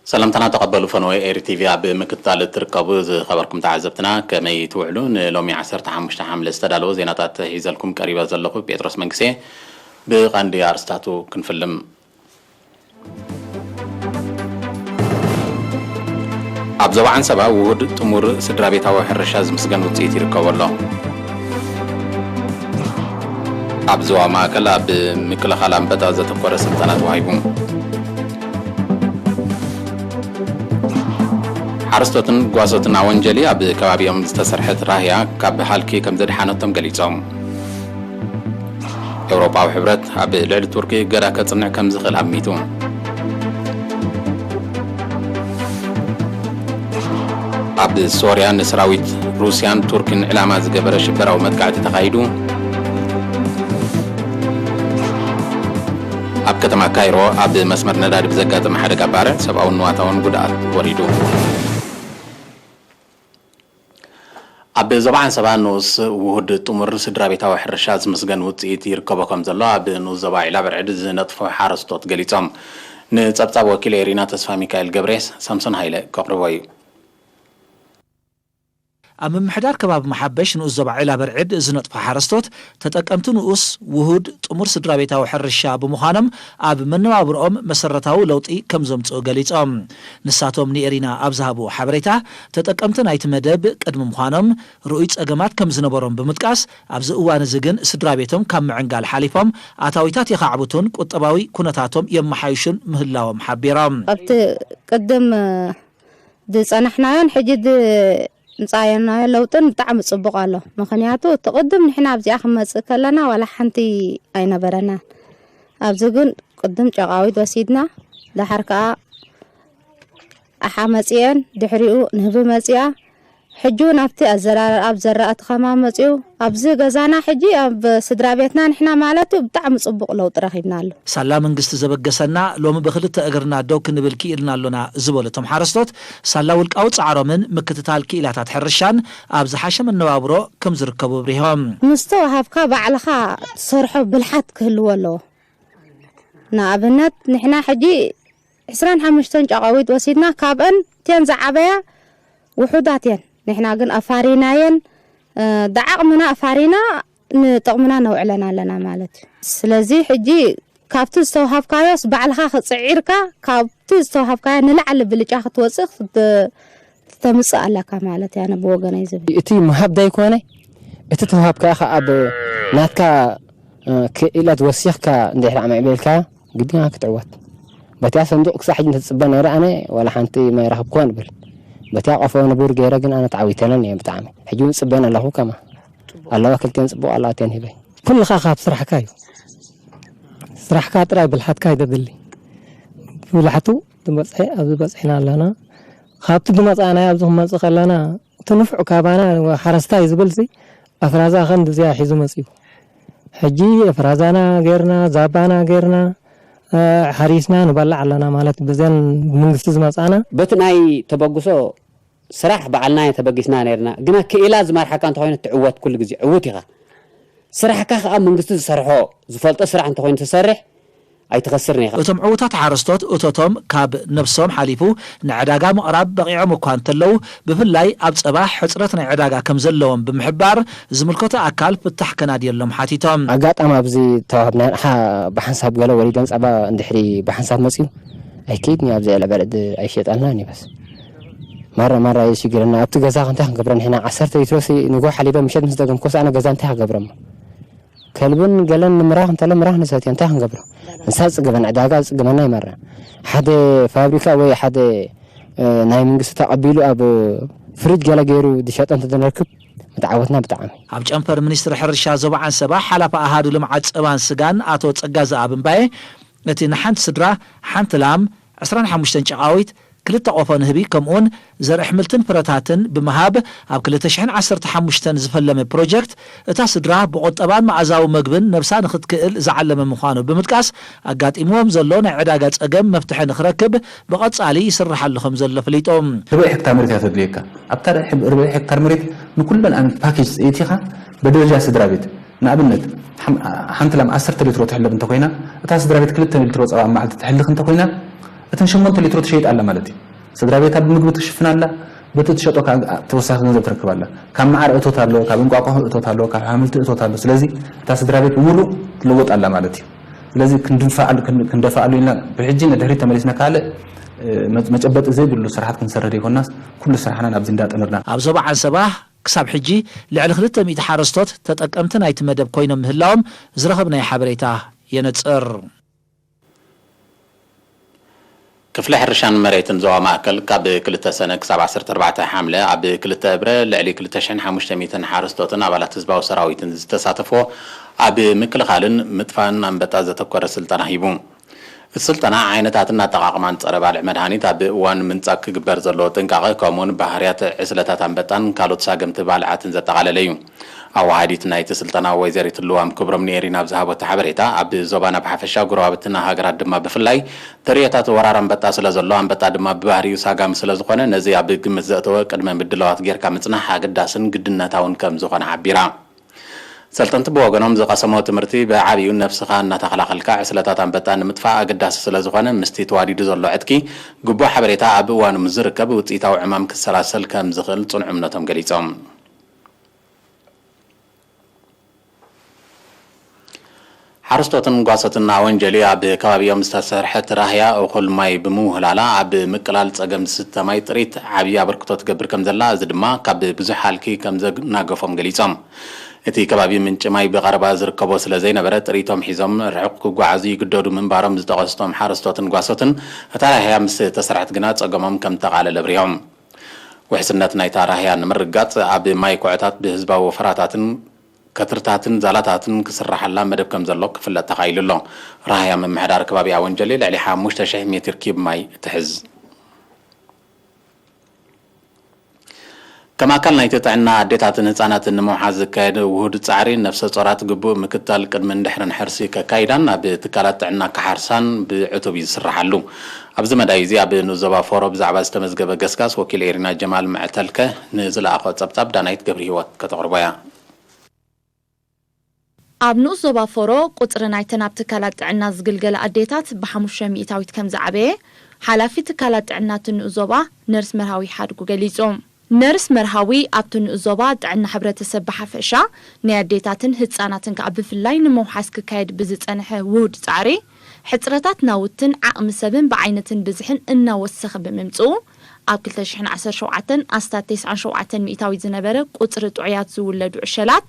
ሰላምታና ተቐበሉ ፈነወ ኤሪ ቲቪ ኣብ ምክትታል እትርከቡ ዝኸበርኩም ተዓዘብትና፣ ከመይ ትውዕሉ? ንሎሚ ዓሰርተ ሓሙሽተ ሓምለ ዝተዳለወ ዜናታት ሒዘልኩም ቀሪበ ዘለኹ ጴጥሮስ መንግስቴ። ብቐንዲ ኣርእስታቱ ክንፍልም። ኣብ ዞባ ዓንሰባ ውሁድ ጥሙር ስድራ ቤታዊ ሕርሻ ዝምስገን ውፅኢት ይርከቦ ኣሎ። ኣብ ዞባ ማእከል ኣብ ምክልኻል ኣንበጣ ዘተኮረ ስልጠና ተዋሂቡ። ሓረስቶትን ጓሶትን ኣወንጀሊ ኣብ ከባቢኦም ዝተሰርሐት ራህያ ካብ ሃልኪ ከም ዘድሓነቶም ገሊጾም። ኤውሮጳዊ ሕብረት ኣብ ልዕሊ ቱርኪ እገዳ ከጽንዕ ከም ዝኽእል ኣሚቱ። ኣብ ሶርያ ንሰራዊት ሩስያን ቱርክን ዕላማ ዝገበረ ሽበራዊ መጥቃዕቲ ተኻይዱ። ኣብ ከተማ ካይሮ ኣብ መስመር ነዳዲ ብዘጋጠመ ሓደጋ ባርዕ ሰብኣውን ንዋታውን ጉድኣት ወሪዱ። ኣብ ዞባ ዓንሰባ ንኡስ ውሁድ ጥሙር ስድራ ቤታዊ ሕርሻ ዝምስገን ውፅኢት ይርከቦ ከም ዘሎ ኣብ ንኡስ ዞባ ዒላ በርዕድ ዝነጥፉ ሓረስቶት ገሊፆም። ንፀብፃብ ወኪል ኤሪና ተስፋ ሚካኤል ገብሬስ ሳምሶን ሃይለ ከቕርቦ እዩ። ኣብ ምምሕዳር ከባቢ መሓበሽ ንኡስ ዞባ ዒላ በርዕድ ዝነጥፉ ሓረስቶት ተጠቀምቲ ንኡስ ውሁድ ጥሙር ስድራ ቤታዊ ሕርሻ ብምዃኖም ኣብ መነባብርኦም መሰረታዊ ለውጢ ከም ዘምፅኡ ገሊፆም። ንሳቶም ንኤሪና ኣብ ዝሃብዎ ሓበሬታ፣ ተጠቀምቲ ናይቲ መደብ ቅድሚ ምዃኖም ርኡይ ጸገማት ከም ዝነበሮም ብምጥቃስ፣ ኣብዚ እዋን እዚ ግን ስድራ ቤቶም ካብ ምዕንጋል ሓሊፎም ኣታዊታት የኻዕብቱን ቁጠባዊ ኩነታቶም የመሓይሹን ምህላዎም ሓቢሮም። ኣብቲ ቅድም ዝጸናሕናዮን ሕጂ ዝምጻእናዮ ለውጥን ብጣዕሚ ጽቡቕ ኣሎ። ምኽንያቱ እቲ ቅድም ንሕና ኣብዚኣ ክንመጽእ ከለና ዋላ ሓንቲ ኣይነበረናን። ኣብዚ ግን ቅድም ጨቓዊት ወሲድና፣ ደሓር ከኣ ኣሓ መጺኤን፣ ድሕሪኡ ንህቢ መጺኣ፣ ሕጂ እውን ኣብቲ ኣዘራር-፣ ኣብ ዘራእቲ ከማን መጺኡ፣ ኣብዚ ገዛና ሕጂ ኣብ ስድራ ቤትና ንሕና ማለት እዩ ብጣዕሚ ጽቡቕ ለውጢ ረኺብና ኣሎ። ሳላ መንግስቲ ዘበገሰና ሎሚ ብክልተ እግርና ደው ክንብል ክኢልና ኣሎና ዝበሉ እቶም ሓረስቶት፣ ሳላ ውልቃዊ ጻዕሮምን ምክትታል ክኢላታት ሕርሻን ኣብ ዝሓሸ መነባብሮ ከም ዝርከቡ ኣብሪሆም። ምስ ተዋሃብካ ባዕልኻ ትሰርሖ ብልሓት ክህልዎ ኣለዎ። ንኣብነት ንሕና ሕጂ ዕስራን ሓሙሽተን ጨቓዊት ወሲድና፣ ካብአን እተን ዝዓበያ ውሑዳት እየን። ንሕና ግን ኣፋሪናየን፣ እ፣ ብዓቕምና ኣፋሪና ንጥቕምና ነውዕለን ኣለና ማለት እዩ። ስለዚ ሕጂ ካብቲ ዝተውሃብካዮስ ባዕልኻ ክጽዒርካ፣ ካብቲ ዝተውሃብካዮ ንላዕሊ ብልጫ ክትወጽእ ክት-፣ ክተምጽእ ኣለካ ማለት እያ፣ ኣነ ብወገነይ ዝብል። እቲ ምሃብ ዘይኮነ፣ እቲ ተዋሃብካዮ ኸኣ ኣብ ናትካ፣ እ፣ ክኢላት ወሲኽካ እንድሕር ኣምዕቢልካ፣ ግድን ክትዕወት። በቲኣ ሰንዱቕ ክሳዕ ሕጂ እንተትጽበ ነይረ ኣነ ዋላ ሓንቲ ማይ ረኽብኩ ንብል። በቲኣ ቆፎ ንቡር ገይረ ግን ኣነ ተዓዊተለን እየ ብጣዕሚ። ሕጂ እውን ጽበየን ኣለኹ ከማ። ኣለዋ ክልቲኤን ጽቡቕ ኣለዋ እተን ሂበይ። ኩልኻ ካብ ስራሕካ እዩ። ስራሕካ ጥራይ ብልሓትካ እዩ ዘድሊ። ብልሓቱ ዝበጽሐ ኣብዚ በጺሕና ኣለና። ካብቲ ዝመጻእናዮ ኣብዚ ክንመጽእ ከለና እቲ ንፉዕ ካባና ሓረስታይ ዝብልሲ ኣፍራዛ ከምዚ እዚኣ ሒዙ መጺኡ። ሕጂ ኣፍራዛና ጌርና፣ ዛባና ጌርና፣ እ፣ ሓሪስና ንበልዕ ኣለና ማለት ብዘን መንግስቲ ዝመጻና። በቲ ናይ ተበግሶ ስራሕ ባዕልና ተበጊስና ነይርና። ግና ክኢላ ዝመርሓካ እንተኾይኑ ትዕወት፣ ኩሉ ግዜ ዕዉት ኢኻ። ስራሕካ ከኣ መንግስቲ ዝሰርሖ፣ ዝፈልጦ ስራሕ እንተኾይኑ ትሰርሕ፣ ኣይትኸስርን ኢኻ። እቶም ዕዉታት ሓረስቶት እቶቶም ካብ ነብሶም ሓሊፉ ንዕዳጋ ምቕራብ በቒዖም እኳ እንተለዉ፣ ብፍላይ ኣብ ጸባ ሕጽረት ናይ ዕዳጋ ከም ዘለዎም ብምሕባር፣ ዝምልከቶ ኣካል ፍታሕ ከናድየሎም ሓቲቶም። ኣጋጣሚ ኣብዚ ተዋህብና ሓ-፣ ብሓንሳብ ገለ ወሊደን ጸባ እንድሕሪ ብሓንሳብ መጽዩ ኣይከይድን እዩ፣ ኣብዚ ዕለ በርዕድ ኣይሸጠልናን እዩ። በስ ማራ ማራ የሽግረና። ኣብቲ ገዛ ክንታይ ክንገብረ ንሕና ዓሰርተ ሊትሮሲ ንጎ ሓሊበ ምሸት ምስ ደገምኩስ ኣነ ገዛ እንታይ ክገብረሞ? ከልብን ገለን ንምራኽ እንተሎ ምራኽ ንሰትዮ፣ እንታይ ክንገብሮ? ንሳ ዝጽግበና፣ ዕዳጋ ዝጽግበና ይመራ። ሓደ ፋብሪካ ወይ ሓደ፣ እ፣ ናይ መንግስቲ ተቐቢሉ ኣብ ፍሪጅ ገለ ገይሩ ዝሸጦ እንተዝንረክብ ምተዓወትና ብጣዕሚ። ኣብ ጨንፈር ሚኒስትሪ ሕርሻ ዞባ ዓንሰባ ሓላፊ ኣሃዱ ልምዓት ጸባን ስጋን ኣቶ ጸጋዝኣብ እምባየ፣ እቲ ንሓንቲ ስድራ ሓንቲ ላም፣ ዕስራን ሓሙሽተን ጨቓዊት፣ ክልተ ቆፎ ንህቢ ከምኡውን ዘርኢ ኣሕምልትን ፍረታትን ብምሃብ ኣብ ክልተ ሽሕን ዓሰርተ ሓሙሽተን ዝፈለመ ፕሮጀክት፣ እታ ስድራ ብቑጠባን መኣዛዊ መግብን ነብሳ ንኽትክእል ዝዓለመ ምዃኑ ብምጥቃስ፣ ኣጋጢምዎም ዘሎ ናይ ዕዳጋ ጸገም መፍትሒ ንኽረክብ ብቐጻሊ ይስርሓሉ ከም ዘሎ ኣፍሊጡ። ርብዒ ሄክታር መሬት እያ ተድልየካ። ኣብታ ርብዒ ሄክታር መሬት ንኩለን ዓይነት ፓኬጅ ኣእቲኻ ብደረጃ ስድራ ቤት፣ ንኣብነት፣ ሓም-፣ ሓንቲ ላም ዓሰርተ ሊትሮ ትሕለብ እንተኾይና፣ እታ ስድራ ቤት ክልተ ሊትሮ ጸባ ኣብ መዓልቲ ትሕልኽ እንተኾይና፣ እተን ሸሞንተ ሊትሮ ትሸይጥ ኣላ ማለት እዩ። ስድራ ቤታ ብምግቢ ትሽፍን ኣላ፣ በቲ ትሸጦ ከዓ ተወሳኺ ገንዘብ ትረክብ ኣላ። ካብ መዓር እቶት ኣሎ፣ ካብ እንቋቋሖ እቶት ኣሎ፣ ካብ ሓምልቲ እቶት ኣሎ። ስለዚ እታ ስድራ ቤት ብምሉእ ትለወጥ ኣላ ማለት እዩ። ስለዚ ክንድንፋዓሉ- ክን- ክንደፋኣሉ ኢልና ብሕጂ ንድሕሪት ተመሊስና ካልእ እ፣ መ- መጨበጢ ዘይብሉ ስራሓት ክንሰርሕ ዘይኮንናስ ኩሉ ስራሕና ናብዚ እንዳጠመርና። ኣብ ዞባ ዓንሰባ ክሳብ ሕጂ ልዕሊ ክልተ ሚእቲ ሓረስቶት ተጠቀምቲ ናይቲ መደብ ኮይኖም ምህላዎም ዝረኸብናዮ ሓበሬታ የነጽር። ክፍሊ ሕርሻን መሬትን ዞባ ማእከል ካብ ክልተ ሰነ ክሳብ ዓሰርተ ኣርባዕተ ሓምለ ኣብ ክልተ እብረ ልዕሊ ክልተ ሽሕን ሓሙሽተ ሚእትን ሓረስቶትን ኣባላት ህዝባዊ ሰራዊትን ዝተሳተፎ ኣብ ምክልኻልን ምጥፋእን ኣንበጣ ዘተኮረ ስልጠና ሂቡ። እቲ ስልጠና ዓይነታትን ኣጠቓቕማን ጸረ ባልዕ መድሃኒት፣ ኣብ እዋን ምንጻግ ክግበር ዘለዎ ጥንቃቐ፣ ከምኡውን ባህርያት ዕስለታት ኣንበጣን ካልኦት ሳገምቲ ባልዓትን ዘጠቓለለ እዩ። ኣወሃዲት ናይቲ ስልጠና ወይዘሪት ልዋም ክብሮም ንኤሪና ኣብ ዝሃበቶ ሓበሬታ፣ ኣብ ዞባና ብሓፈሻ፣ ጎረባብትና ሃገራት ድማ ብፍላይ፣ ተርእዮታት ወራር ኣንበጣ ስለ ዘሎ፣ ኣንበጣ ድማ ብባህሪኡ ሳጋሚ ስለ ዝኾነ፣ ነዚ ኣብ ግምት ዘእተወ ቅድመ ምድላዋት ጌርካ ምጽናሕ ኣገዳስን ግድነታውን ከም ዝኾነ ሓቢራ። ሰልጠንቲ ብወገኖም ዝቐሰምዎ ትምህርቲ ብዓብዩ ነብስኻ እናተኸላኸልካ ዕስለታት ኣንበጣ ንምጥፋእ ኣገዳሲ ስለዝኾነ ምስቲ ተዋዲዱ ዘሎ ዕጥቂ ግቡእ ሓበሬታ ኣብ እዋኑ ምስዝርከብ ውፅኢታዊ ዕማም ክሰላሰል ከምዝኽእል ፅኑዕ እምነቶም ገሊፆም። ሓረስቶትን ጓሶትን ኣወንጀሊ ኣብ ከባቢኦም ዝተሰርሐት ራህያ እኹል ማይ ብምውህላላ ኣብ ምቅላል ፀገም ዝስተ ማይ ጥሪት ዓብዪ ኣበርክቶ ትገብር ከምዘላ፣ እዚ ድማ ካብ ብዙሕ ሃልኪ ከምዘናገፎም ገሊፆም። እቲ ከባቢ ምንጪ ማይ ብቐረባ ዝርከቦ ስለዘይነበረ ጥሪቶም ሒዞም ርሑቕ ክጓዓዙ ይግደዱ ምንባሮም ዝጠቐሱ እቶም ሓረስቶትን ጓሶትን፣ እታ ራህያ ምስ ተሰርሐት ግና ፀገሞም ከምተቓለለ ኣብሪሆም። ውሕስነት ናይታ ራህያ ንምርግጋፅ ኣብ ማይ ኩዕታት ብህዝባዊ ወፈራታትን ከትርታትን ዛላታትን ክስራሓላ መደብ ከምዘሎ ክፍለጥ ተኻኢሉ ኣሎ። ራህያ ምምሕዳር ከባቢ ኣወንጀሌ ልዕሊ ሓሙሽተ ሽሕ ሜትር ኪብ ማይ ትሕዝ። ከም ኣካል ናይቲ ጥዕና ኣዴታትን ህጻናትን ንምውሓስ ዝካየድ ውሁድ ጻዕሪ፣ ነፍሰ ጾራት ግቡእ ምክትታል ቅድምን ድሕርን ሕርሲ ከካይዳን ኣብ ትካላት ጥዕና ክሓርሳን ብዕቱብ እዩ ዝስራሓሉ። ኣብዚ መዳይ እዚ ኣብ ንኡስ ዞባ ፎሮ ብዛዕባ ዝተመዝገበ ገስጋስ ወኪል ኤሪና ጀማል መዕተልከ ንዝለኣኾ ጸብጻብ ዳናይት ገብረሂወት ከተቕርቦ እያ። ኣብ ንኡስ ዞባ ፎሮ ቁጽሪ ናይተን ኣብ ትካላት ጥዕና ዝግልገላ ኣዴታት ብሓሙሽተ ሚእታዊት ከም ዝዓበየ ሓላፊ ትካላት ጥዕና እቲ ንኡስ ዞባ ነርስ መርሃዊ ሓድጉ ገሊጹ። ነርስ መርሃዊ ኣብቲ ንኡስ ዞባ ጥዕና ሕብረተሰብ ብሓፈሻ ናይ ኣዴታትን ህጻናትን ከኣ ብፍላይ ንምውሓስ ክካየድ ብዝጸንሐ ውሁድ ጻዕሪ ሕጽረታት ናውትን ዓቕሚ ሰብን ብዓይነትን ብዝሕን እናወሰኸ ብምምጽኡ ኣብ ክልተ ሽሕን ዓሰርተ ሸውዓተን ኣስታት ተስዓን ሸውዓተን ሚእታዊት ዝነበረ ቁጽሪ ጥዑያት ዝውለዱ ዕሸላት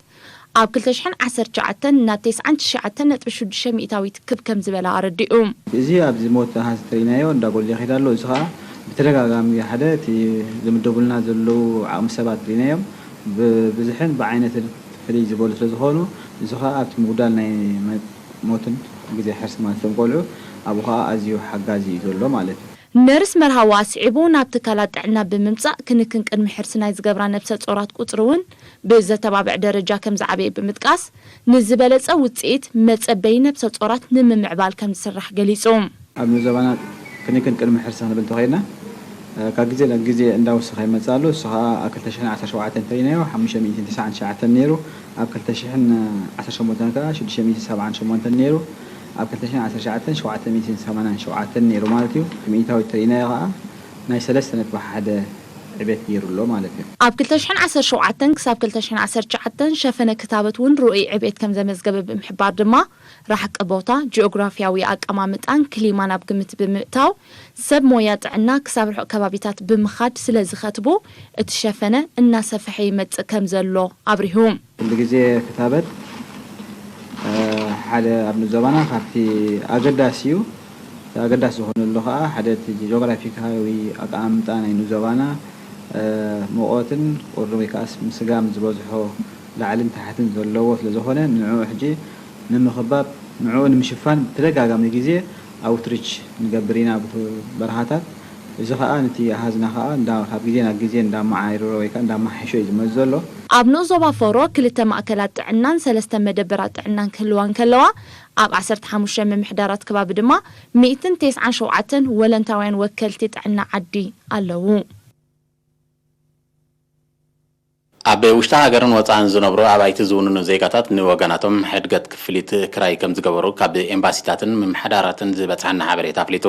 ኣብ ክልተ ሽሕን ዓሰርተ ትሽዓተን ናብ ተስዓን ትሽዓተን ነጥቢ ሽዱሽተ ሚእታዊት ክብ ከም ዝበላ ኣረዲኡ። እዚ ኣብዚ ሞት ኣሃዝ ተሪናዮ እንዳጎልየ ይኸይድ ኣሎ። እዚ ኸኣ ብተደጋጋሚ ሓደ እቲ ዝምደቡልና ዘለዉ ዓቕሚ ሰባት ሪናዮም ብብዝሕን ብዓይነትን ፍልይ ዝበሉ ስለ ዝኾኑ እዚ ኸኣ ኣብቲ ምጉዳል ናይ ሞትን ግዜ ሕርሲ ማለት እቶም ቆልዑ ኣብኡ ኸኣ ኣዝዩ ሓጋዚ እዩ ዘሎ ማለት እዩ። ነርስ መርሃዊ ኣስዒቡ፣ ናብ ትካላት ጥዕና ብምምጻእ ክንክን ቅድሚ ሕርሲ ናይ ዝገብራ ነብሰ ጾራት ቁጽሪ እውን ብዘተባብዕ ደረጃ ከም ዝዓበየ ብምጥቃስ፣ ንዝበለጸ ውጽኢት መጸበዪ ነብሰ ጾራት ንምምዕባል ከም ዝስራሕ ገሊጹ። ኣብ ንዞባና ክንክን ቅድሚ ሕርሲ ክንብል እንተኾይንና ካብ ግዜ ናብ ግዜ እንዳወሰኸ ይመጽእ ኣሎ። እሱ ኸኣ ኣብ ክልተ ሽሕን ዓሰርተ ሸውዓተን እንተሪእናዮ ሓሙሽተ ሚእትን ተስዓን ትሽዓተን ነይሩ። ኣብ ክልተ ሽሕን ዓሰርተ ሸሞንተን ከኣ ሽዱሽተ ሚእትን ሰብዓን ሸሞንተን ነይሩ። ኣብ ክልተ ሽሕን ዓሰርተ ትሽዓተን ሸውዓተ ሚእትን ሰማንያን ሸውዓተን ነይሩ ማለት እዩ። እቲ ሚእታዊት ተሪእናዮ ከኣ ናይ ሰለስተ ነጥቢ ሓደ ዕቤት ገይሩ ኣሎ ማለት እዩ። ኣብ ክልተ ሽሕን ዓሰርተ ሸውዓተን ክሳብ ክልተ ሽሕን ዓሰርተ ትሽዓተን ሸፈነ ክታበት እውን ርኡይ ዕቤት ከም ዘመዝገበ ብምሕባር ድማ፣ ራሕቂ ቦታ፣ ጂኦግራፍያዊ ኣቀማምጣን ክሊማን ኣብ ግምት ብምእታው፣ ሰብ ሞያ ጥዕና ክሳብ ርሑቕ ከባቢታት ብምኻድ ስለ ዝኸትቡ፣ እቲ ሸፈነ እናሰፈሐ ይመጽእ ከም ዘሎ ኣብሪሁ። ኩሉ ግዜ ክታበት ሓደ ኣብ ንዞባና ካብቲ ኣገዳሲ እዩ። እቲ ኣገዳሲ ዝኾነሉ ኸኣ ሓደ እቲ ጂኦግራፊካዊ ኣቀማምጣ ናይ ንዞባና ሙቐትን ቁሪ ወይ ከኣስ ምስጋም ዝበዝሖ ላዕልን ታሕትን ዘለዎ ስለ ዝኾነ ንዕኡ ሕጂ ንምኽባብ ንዕኡ ንምሽፋን ብተደጋጋሚ ግዜ ኣውትሪች ንገብር ኢና ኣብቲ በረኻታት። እዚ ኸኣ ነቲ ኣሃዝና ኸኣ እንዳ ካብ ግዜ ናብ ግዜ እንዳመዓይረሮ ወይ ከኣ እንዳመሓየሾ እዩ ዝመጽእ ዘሎ። ኣብ ንኡስ ዞባ ፎሮ ክልተ ማእከላት ጥዕናን ሰለስተ መደበራት ጥዕናን ክህልዋ እንከለዋ፣ ኣብ ዓሰርተ ሓሙሽተ ምምሕዳራት ከባቢ ድማ ሚእትን ተስዓን ሸውዓተን ወለንታውያን ወከልቲ ጥዕና ዓዲ ኣለዉ። ኣብ ውሽጢ ሃገርን ወፃእን ዝነብሩ ኣባይቲ ዝውንኑ ዜጋታት ንወገናቶም ሕድገት ክፍሊት ክራይ ከምዝገበሩ ካብ ኤምባሲታትን ምምሕዳራትን ዝበፅሐና ሓበሬታ ኣፍሊጡ።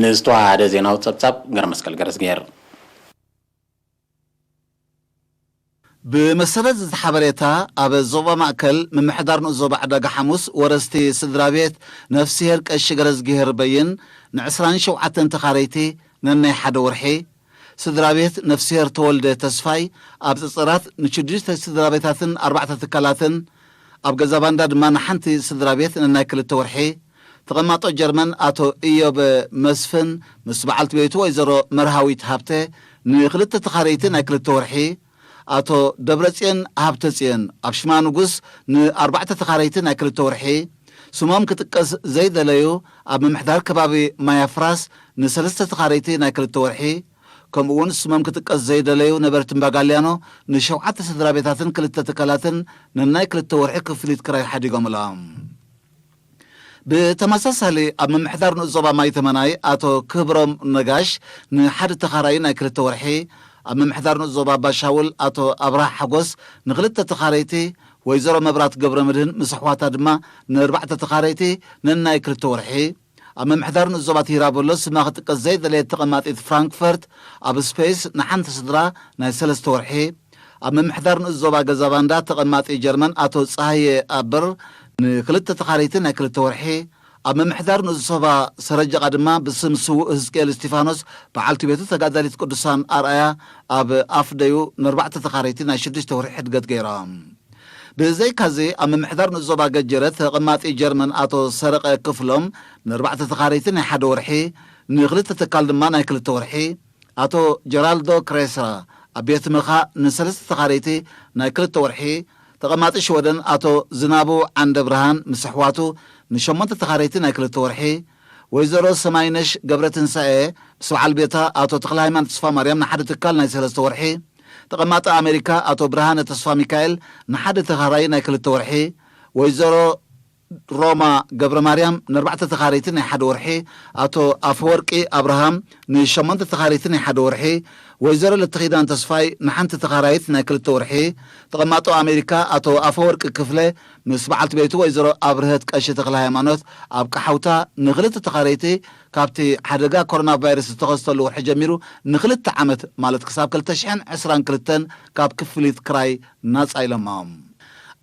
ንዝተዋሃደ ዜናዊ ጸብጻብ ገረመስቀል ገረዝግሄር። ብመሰረት እዚ ሓበሬታ፣ ኣብ ዞባ ማእከል ምምሕዳር ንኡስ ዞባ ዕዳጋ ሓሙስ ወረስቲ ስድራ ቤት ነፍስሄር ቀሺ ገረዝግሄር በይን ን27 ተኻረይቲ ነናይ ሓደ ወርሒ፣ ስድራ ቤት ነፍስሄር ተወልደ ተስፋይ ኣብ ጽጽራት ንሽዱሽተ ስድራ ቤታትን ኣርባዕተ ትካላትን፣ ኣብ ገዛ ባንዳ ድማ ንሓንቲ ስድራ ቤት ነናይ ክልተ ወርሒ፣ ተቐማጦ ጀርመን ኣቶ ኢዮብ መስፍን ምስ በዓልቲ ቤቱ ወይዘሮ መርሃዊት ሃብተ ንክልተ ተኻረይቲ ናይ ክልተ ወርሒ፣ ኣቶ ደብረጽዮን ሃብተጽዮን ኣብ ሽማ ንጉስ ንኣርባዕተ ተኻረይቲ ናይ ክልተ ወርሒ፣ ስሞም ክጥቀስ ዘይደለዩ ኣብ ምምሕዳር ከባቢ ማያፍራስ ንሰለስተ ተኻረይቲ ናይ ክልተ ወርሒ፣ ከምኡ እውን ስሞም ክጥቀስ ዘይደለዩ ነበርቲ እምባጋልያኖ ንሸውዓተ ስድራ ቤታትን ክልተ ትካላትን ነናይ ክልተ ወርሒ ክፍሊት ክራይ ሓዲጎምሎም። ብተመሳሳሊ ኣብ ምምሕዳር ንኡስ ዞባ ማይ ተመናይ ኣቶ ክብሮም ነጋሽ ንሓደ ተኻራይ ናይ ክልተ ወርሒ፣ ኣብ ምምሕዳር ንኡስ ዞባ ኣባሻውል ኣቶ ኣብርሃ ሓጎስ ንክልተ ተኻረይቲ፣ ወይዘሮ መብራት ገብረ መድህን ምስ ኣሕዋታ ድማ ንኣርባዕተ ተኻረይቲ ነናይ ክልተ ወርሒ፣ ኣብ ምምሕዳር ንኡስ ዞባ ቲራቦሎ ስማ ክጥቀስ ዘይደለየት ተቐማጢት ፍራንክፈርት ኣብ ስፔስ ንሓንቲ ስድራ ናይ ሰለስተ ወርሒ፣ ኣብ ምምሕዳር ንኡስ ዞባ ገዛ ባንዳ ተቐማጢ ጀርመን ኣቶ ጸሃየ ኣበር ንክልተ ተኻረይቲ ናይ ክልተ ወርሒ፣ ኣብ ምምሕዳር ንኡስ ዞባ ሰረጀቓ ድማ ብስም ስዉእ ህዝቅኤል እስቲፋኖስ በዓልቲ ቤቱ ተጋዳሊት ቅዱሳን ኣርኣያ ኣብ ኣፍደዩ ንኣርባዕተ ተኻረይቲ ናይ ሽዱሽተ ወርሒ ሕድገት ገይሮም። ብዘይካዚ ኣብ ምምሕዳር ንኡስ ዞባ ገጀረ ተቐማጢ ጀርመን ኣቶ ሰረቐ ክፍሎም ንኣርባዕተ ተኻረይቲ ናይ ሓደ ወርሒ፣ ንክልተ ትካል ድማ ናይ ክልተ ወርሒ፣ ኣቶ ጀራልዶ ክሬስራ ኣብ ቤት ምኻ ንሰለስተ ተኻረይቲ ናይ ክልተ ወርሒ፣ ተቐማጢ ሽወደን ኣቶ ዝናቡ ዓንደ ብርሃን ምስ ኣሕዋቱ ንሸሞንተ ተኻረይቲ ናይ ክልተ ወርሒ፣ ወይዘሮ ሰማይነሽ ገብረ ትንሳኤ ምስ በዓል ቤታ ኣቶ ተኽለ ሃይማኖት ተስፋ ማርያም ንሓደ ትካል ናይ ሰለስተ ወርሒ፣ ተቐማጢ ኣሜሪካ ኣቶ ብርሃነ ተስፋ ሚካኤል ንሓደ ተኻራይ ናይ ክልተ ወርሒ፣ ወይዘሮ ሮማ ገብረ ማርያም ንኣርባዕተ ተኻረይቲ ናይ ሓደ ወርሒ፣ ኣቶ ኣፈወርቂ ኣብርሃም ንሸሞንተ ተኻረይቲ ናይ ሓደ ወርሒ፣ ወይዘሮ ለተኺዳን ተስፋይ ንሓንቲ ተኻራይት ናይ ክልተ ወርሒ፣ ተቐማጦ ኣሜሪካ ኣቶ ኣፈወርቂ ክፍለ ምስ በዓልቲ ቤቱ ወይዘሮ ኣብርሀት ቀሺ ተኽለ ሃይማኖት ኣብ ቀሓውታ ንክልተ ተኻረይቲ ካብቲ ሓደጋ ኮሮና ቫይረስ ዝተኸስተሉ ወርሒ ጀሚሩ ንክልተ ዓመት ማለት ክሳብ ክልተ ሽሕን ዕስራን ክልተን ካብ ክፍሊት ክራይ ናጻ ኢሎሞም።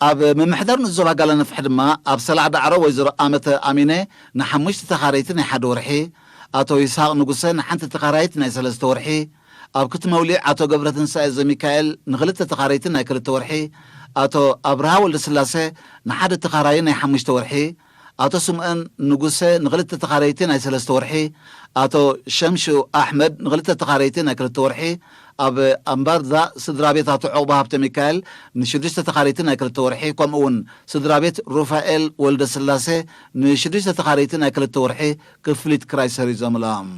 ኣብ ምምሕዳር ንኡስ ዞባ ጋላነፍሕ ድማ ኣብ ሰላዕ ዳዕሮ ወይዘሮ ኣመተ ኣሚነ ንሓሙሽተ ተኻረይቲ ናይ ሓደ ወርሒ፣ ኣቶ ይስሃቅ ንጉሰ ንሓንቲ ተኻራይት ናይ ሰለስተ ወርሒ፣ ኣብ ክትመውሊዕ ኣቶ ገብረትንሳኤ ዘሚካኤል ንክልተ ተኻረይቲ ናይ ክልተ ወርሒ፣ ኣቶ ኣብርሃ ወልደስላሴ ንሓደ ተኻራይ ናይ ሓሙሽተ ወርሒ፣ ኣቶ ስምኦን ንጉሰ ንክልተ ተኻረይቲ ናይ ሰለስተ ወርሒ፣ ኣቶ ሸምሹ ኣሕመድ ንክልተ ተኻረይቲ ናይ ክልተ ወርሒ፣ ኣብ ኣምባርዳ ስድራ ቤት ኣቶ ዕቑባ ሃብተ ሚካኤል ንሽዱሽተ ተኻረይቲ ናይ ክልተ ወርሒ፣ ከምኡ እውን ስድራ ቤት ሩፋኤል ወልደ ስላሴ ንሽዱሽተ ተኻረይቲ ናይ ክልተ ወርሒ ክፍሊት ክራይ ሰሪዞምሎም።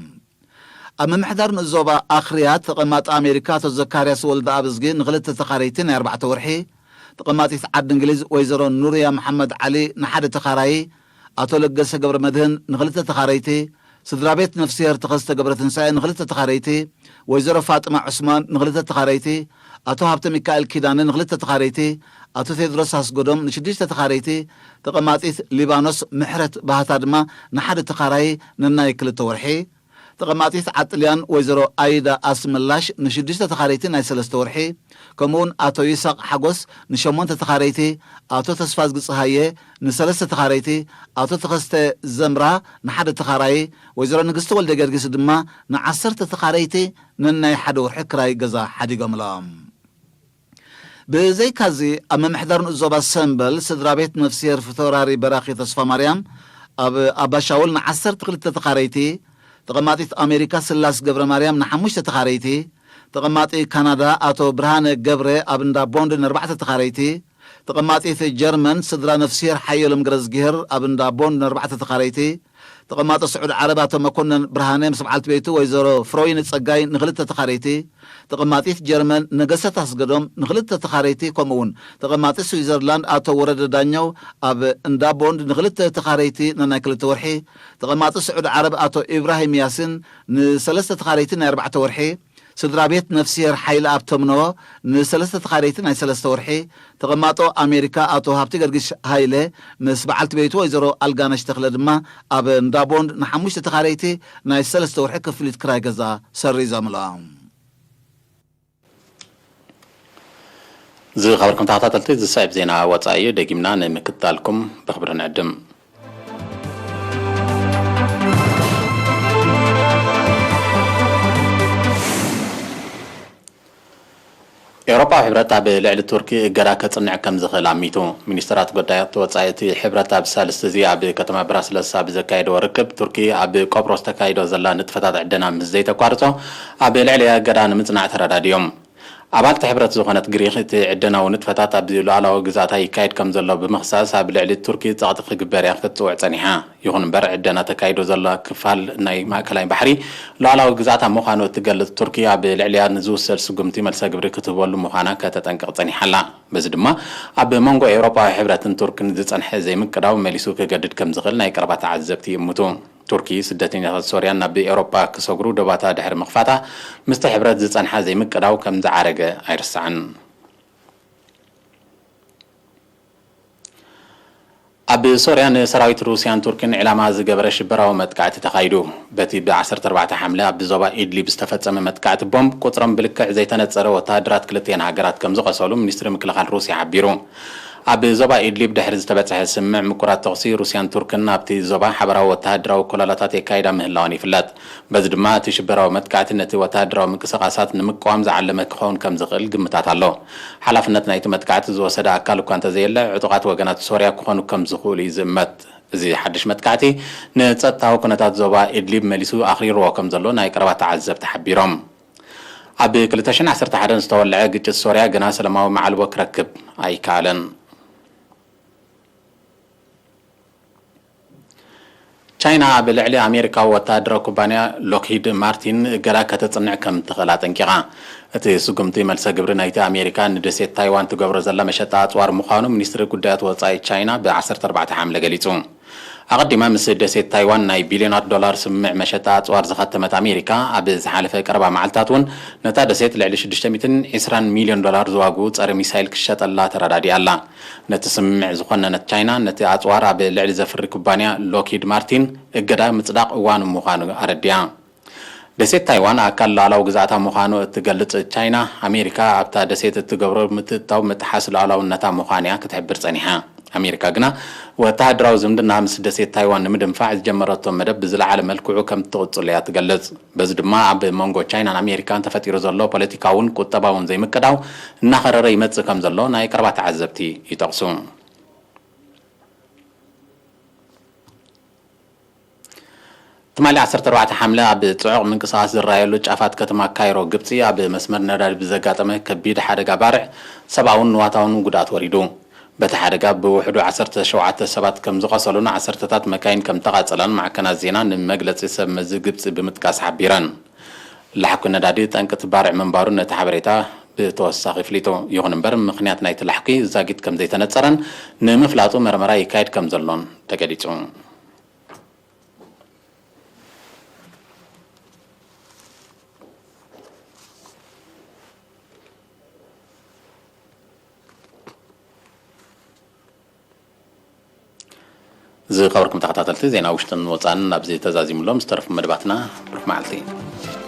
ኣብ ምምሕዳር ንኡስ ዞባ ኣኽርያ ተቐማጢ ኣሜሪካ ኣቶ ዘካርያስ ወልደ ኣብዝጊ ንክልተ ተኻረይቲ ናይ ኣርባዕተ ወርሒ፣ ተቐማጢት ዓዲ እንግሊዝ ወይዘሮ ኑርያ መሓመድ ዓሊ ንሓደ ተኻራዪ፣ ኣቶ ለገሰ ገብረ መድህን ንክልተ ተኻረይቲ፣ ስድራ ቤት ነፍስሄር ተኸስተ ገብረ ትንሳኤ ንክልተ ተኻረይቲ፣ ወይዘሮ ፋጥማ ዑስማን ንክልተ ተኻረይቲ፣ ኣቶ ሃብተ ሚካኤል ኪዳነ ንክልተ ተኻረይቲ፣ ኣቶ ቴድሮስ ኣስገዶም ንሽዱሽተ ተኻረይቲ፣ ተቐማጢት ሊባኖስ ምሕረት ባህታ ድማ ንሓደ ተኻራዪ ነናይ ክልተ ወርሒ፣ ተቐማጢት ዓጥልያን ወይዘሮ ኣይዳ ኣስመላሽ ንሽዱሽተ ተኻረይቲ ናይ ሰለስተ ወርሒ፣ ከምኡውን ኣቶ ይስሃቅ ሓጎስ ንሸሞንተ ተኻረይቲ፣ ኣቶ ተስፋዝጊ ጽሃየ ንሰለስተ ተኻረይቲ፣ ኣቶ ተኸስተ ዘምራ ንሓደ ተኻራዪ፣ ወይዘሮ ንግስቲ ወልደ ጊዮርጊስ ድማ ንዓሰርተ ተኻረይቲ ነናይ ሓደ ወርሒ ክራይ ገዛ ሓዲጎምሎም። ብዘይካዚ ኣብ ምምሕዳር ንኡስ ዞባ ሰምበል ስድራ ቤት ነፍስሄር ፊተውራሪ በራኺ ተስፋ ማርያም ኣብ ኣባሻውል ንዓሰርተ ክልተ ተኻረይቲ፣ ተቐማጢት ኣሜሪካ ስላስ ገብረ ማርያም ንሓሙሽተ ተኻረይቲ፣ ተቐማጢ ካናዳ ኣቶ ብርሃነ ገብረ ኣብ እንዳ ቦንድ ንኣርባዕተ ተኻረይቲ፣ ተቐማጢት ጀርመን ስድራ ነፍስሄር ሓየሎም ገረዝግሄር ኣብ እንዳ ቦንድ ንኣርባዕተ ተኻረይቲ፣ ተቐማጢ ስዑድ ዓረብ ኣቶ መኮነን ብርሃነ ምስ በዓልቲ ቤቱ ወይዘሮ ፍሮይኒ ጸጋይ ንክልተ ተኻረይቲ፣ ተቐማጢት ጀርመን ነገሰት ኣስገዶም ንክልተ ተኻረይቲ፣ ከምኡ እውን ተቐማጢ ስዊዘርላንድ ኣቶ ወረደ ዳኘው ኣብ እንዳ ቦንድ ንክልተ ተኻረይቲ ነናይ ክልተ ወርሒ፣ ተቐማጢ ስዑድ ዓረብ ኣቶ ኢብራሂም ያሲን ንሰለስተ ተኻረይቲ ናይ ኣርባዕተ ወርሒ፣ ስድራ ቤት ነፍስሄር ሓይለ ኣብ ተምነዎ ንሰለስተ ተኻረይቲ ናይ ሰለስተ ወርሒ፣ ተቐማጦ ኣሜሪካ ኣቶ ሃብቲ ገርግሽ ሃይለ ምስ በዓልቲ ቤቱ ወይዘሮ ኣልጋነሽ ተኽለ ድማ ኣብ እንዳ ቦንድ ንሓሙሽተ ተኻረይቲ ናይ ሰለስተ ወርሒ ክፍሊት ክራይ ገዛ ሰሪዞምሎም። ዝኸበርኩም ተኸታተልቲ፣ ዝስዕብ ዜና ወጻኢ እዩ። ደጊምና ንምክትታልኩም ብኽብሪ ንዕድም። ኤውሮጳዊ ሕብረት ኣብ ልዕሊ ቱርኪ እገዳ ከጽንዕ ከም ዝኽእል ኣሚቱ። ሚኒስተራት ጉዳያት ወጻኢ እቲ ሕብረት ኣብ ሳልስቲ እዚ ኣብ ከተማ ብራስለስ ኣብ ዘካየድዎ ርክብ፣ ቱርኪ ኣብ ቆጵሮስ ተካይዶ ዘላ ንጥፈታት ዕደና ምስ ዘይተቋርጾ፣ ኣብ ልዕሊኣ እገዳ ንምጽናዕ ተረዳዲዮም። ኣባልቲ ሕብረት ዝኾነት ግሪኽ፣ እቲ ዕደናዊ ንጥፈታት ኣብ ሉዓላዊ ግዝኣታ ይካየድ ከም ዘሎ ብምኽሳስ፣ ኣብ ልዕሊ ቱርኪ ጸቕጢ ክግበር እያ ክትጽውዕ ጸኒሓ። ይኹን እምበር፣ ዕደና ተካይዶ ዘሎ ክፋል ናይ ማእከላይ ባሕሪ ሉዓላዊ ግዝኣታ ምዃኑ እትገልጽ ቱርኪ፣ ኣብ ልዕሊኣ ንዝውሰድ ስጉምቲ መልሰ ግብሪ ክትህበሉ ምዃና ከተጠንቅቕ ጸኒሓ ኣላ። በዚ ድማ፣ ኣብ መንጎ ኤውሮጳዊ ሕብረትን ቱርክን ዝጸንሐ ዘይምቅዳው መሊሱ ክገድድ ከም ዝኽእል ናይ ቀረባ ተዓዘብቲ ይእምቱ። ቱርኪ፣ ስደተኛታት ሶርያን ናብ ኤውሮጳ ክሰግሩ ዶባታ ድሕሪ ምኽፋታ፣ ምስቲ ሕብረት ዝጸንሓ ዘይምቅዳው ከም ዝዓረገ ኣይርሳዕን። ኣብ ሶርያ ንሰራዊት ሩስያን ቱርክን ዕላማ ዝገበረ ሽበራዊ መጥቃዕቲ ተኻይዱ። በቲ ብ ዓሰርተ ኣርባዕተ ሓምለ ኣብ ዞባ ኢድሊብ ዝተፈጸመ መጥቃዕቲ ቦምብ፣ ቁጽሮም ብልክዕ ዘይተነጸረ ወተሃደራት ክልቲኤን ሃገራት ከም ዝቖሰሉ ሚኒስትሪ ምክልኻል ሩስያ ሓቢሩ። ኣብ ዞባ ኢድሊብ ድሕሪ ዝተበጽሐ ስምምዕ ምቁራጽ ተኹሲ፣ ሩስያን ቱርክን ኣብቲ ዞባ ሓበራዊ ወተሃደራዊ ኮለላታት የካይዳ ምህላወን ይፍለጥ። በዚ ድማ፣ እቲ ሽበራዊ መጥቃዕቲ ነቲ ወተሃደራዊ ምንቅስቓሳት ንምቅዋም ዝዓለመ ክኸውን ከም ዝኽእል ግምታት ኣሎ። ሓላፍነት ናይቲ መጥቃዕቲ ዝወሰደ ኣካል እኳ እንተዘየለ፣ ዕጡቓት ወገናት ሶርያ ክኾኑ ከም ዝኽእሉ እዩ ዝእመት። እዚ ሓድሽ መጥቃዕቲ፣ ንጸጥታዊ ኩነታት ዞባ ኢድሊብ መሊሱ ኣኽሪርዎ ከም ዘሎ ናይ ቀረባ ተዓዘብቲ ሓቢሮም። ኣብ ክልተ ሽሕን ዓሰርተ ሓደን ዝተወልዐ ግጭት ሶርያ ግና ሰላማዊ መዓልቦ ክረክብ ኣይከኣለን። ቻይና ኣብ ልዕሊ ኣሜሪካዊ ወተሃደራዊ ኩባንያ ሎክሂድ ማርቲን እገዳ ከተጽንዕ ከም ትኽእል ኣጠንቂቓ። እቲ ስጉምቲ፣ መልሰ ግብሪ ናይቲ ኣሜሪካ ንደሴት ታይዋን ትገብሮ ዘላ መሸጣ ኣጽዋር ምዃኑ ሚኒስትሪ ጉዳያት ወጻኢ ቻይና ብ ዓሰርተ ኣርባዕተ ሓምለ ገሊጹ። ኣቐዲማ ምስ ደሴት ታይዋን ናይ ቢልዮናት ዶላር ስምምዕ መሸጣ ኣጽዋር ዝኸተመት ኣሜሪካ፣ ኣብ ዝሓለፈ ቀረባ መዓልታት እውን ነታ ደሴት ልዕሊ ሽዱሽተ ሚእትን ዕስራን ሚልዮን ዶላር ዝዋግኡ ጸረ ሚሳይል ክሸጠላ ተረዳዲኣ ኣላ። ነቲ ስምምዕ ዝኾነነት ቻይና፣ ነቲ ኣጽዋር ኣብ ልዕሊ ዘፍሪ ኩባንያ ሎክሂድ ማርቲን እገዳ ምጽዳቕ እዋኑ ምዃኑ ኣረዲኣ። ደሴት ታይዋን ኣካል ሉዓላዊ ግዝኣታ ምዃኑ እትገልጽ ቻይና፣ ኣሜሪካ ኣብታ ደሴት እትገብሮ ምትእትታው ምጥሓስ ሉዓላውነታ ምዃኑ እያ ክትሕብር ጸኒሓ። ኣሜሪካ ግና፣ ወተሃደራዊ ዝምድና ምስ ደሴት ታይዋን ንምድንፋዕ ዝጀመረቶ መደብ ብዝለዓለ መልክዑ ከም እትቕጽሎ እያ ትገልጽ። በዚ ድማ፣ ኣብ መንጎ ቻይናን ኣሜሪካን ተፈጢሩ ዘሎ ፖለቲካውን ቁጠባውን ዘይምቅዳው እናኸረረ ይመጽእ ከም ዘሎ ናይ ቀረባ ተዓዘብቲ ይጠቕሱ። ትማሊ ዓሰርተ ኣርባዕተ ሓምለ፣ ኣብ ጽዑቕ ምንቅስቓስ ዝረኣየሉ ጫፋት ከተማ ካይሮ ግብጺ፣ ኣብ መስመር ነዳዲ ብዘጋጠመ ከቢድ ሓደጋ ባርዕ፣ ሰብኣውን ንዋታውን ጉድኣት ወሪዱ። በቲ ሓደጋ ብውሕዱ ዓሰርተ ሸውዓተ ሰባት ከም ዝቖሰሉን ዓሰርተታት መካይን ከም ተቓጸላን ማዕከናት ዜና ንመግለጺ ሰብ መዚ ግብጺ ብምጥቃስ ሓቢረን። ላሕኲ ነዳዲ ጠንቂ እቲ ባርዕ ምንባሩ ነቲ ሓበሬታ ብተወሳኺ ኣፍሊጡ። ይኹን እምበር፣ ምኽንያት ናይቲ ላሕኲ ዛጊት ከም ዘይተነጸረን ንምፍላጡ መርመራ ይካየድ ከም ዘሎን ተገሊጹ። ዝኸበርኩም ተኸታተልቲ፣ ዜና ውሽጥን ወጻእን ኣብዚ ተዛዚሙሎም። ዝተረፉ መደባትና፣ ብሩኽ መዓልቲ።